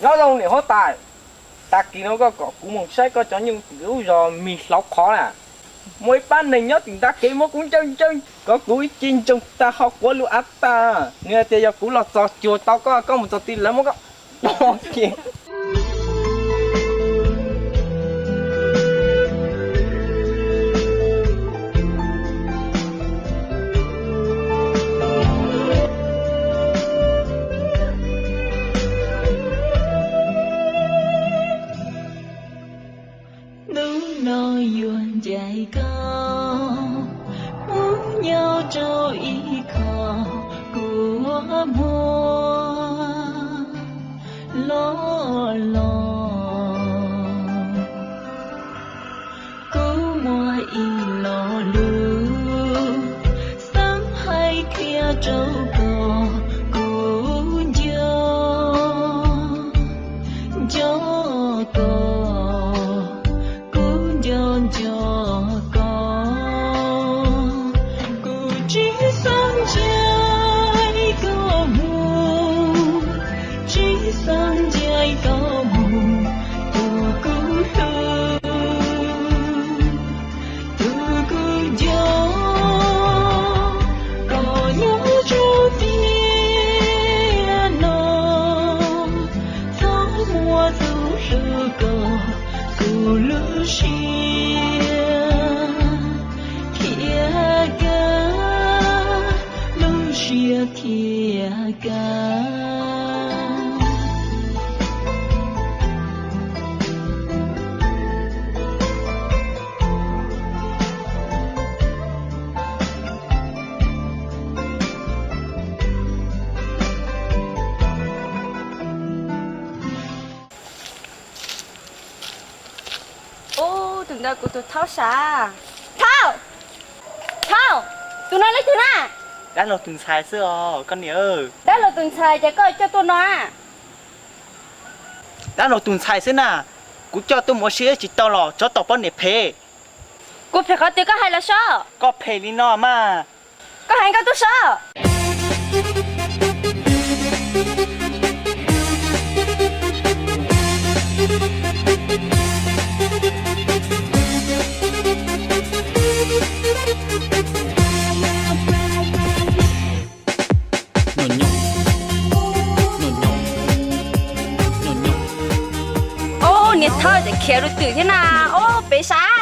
Nyob zoo niam huab tais, tag kis no koj kom kuv mus saib koj cov nyuj tim lub zos Mis Hlauv Qhov na. Muaj ib pab neeg nyob tim ntag kev muab kuv ncaws ncaws kom kuv ib ce ntsoog tag ho quav lub av tag. Nws hais tias yog kuv los txog cuag tau koj, koj mus txog tid lawv muab koj pov kiag. Hnub no yuav ncaim koj mus nyob rau ib qho kua muag loj los. Kuv muaj ib lo lus xav hais thiab rau koj, kuv nco nco koj, kuv nco nco koj. Kuv tsis xav ncaim koj mus, tsis xav ncaim koj mus, tus kuv hlub, tus kuv nco. Koj nyob rau tiam no, txhob muab tus hlub koj tu lub siab thiab kawg, lub siab thiab kawg. Ub, tus ntawd kuv tus Thaub sav. Thaub! Thaub! Tus no leej twg na? Dab laug tus ntxhais xwb os koj niam. Dab laug tus ntxhais ces koj coj tuaj no a? Dab laug tus ntxhais xwb na, kuv coj tuaj mus ua si tsis tau los tsov tom poj niam phem. Kuv phem qhov twg koj hais los sob. Koj phem li no mas. Koj hais nkauj tuaj sob. Ub, niag Thaub tseem khiav rau twm thiab na. Ub, pem sav.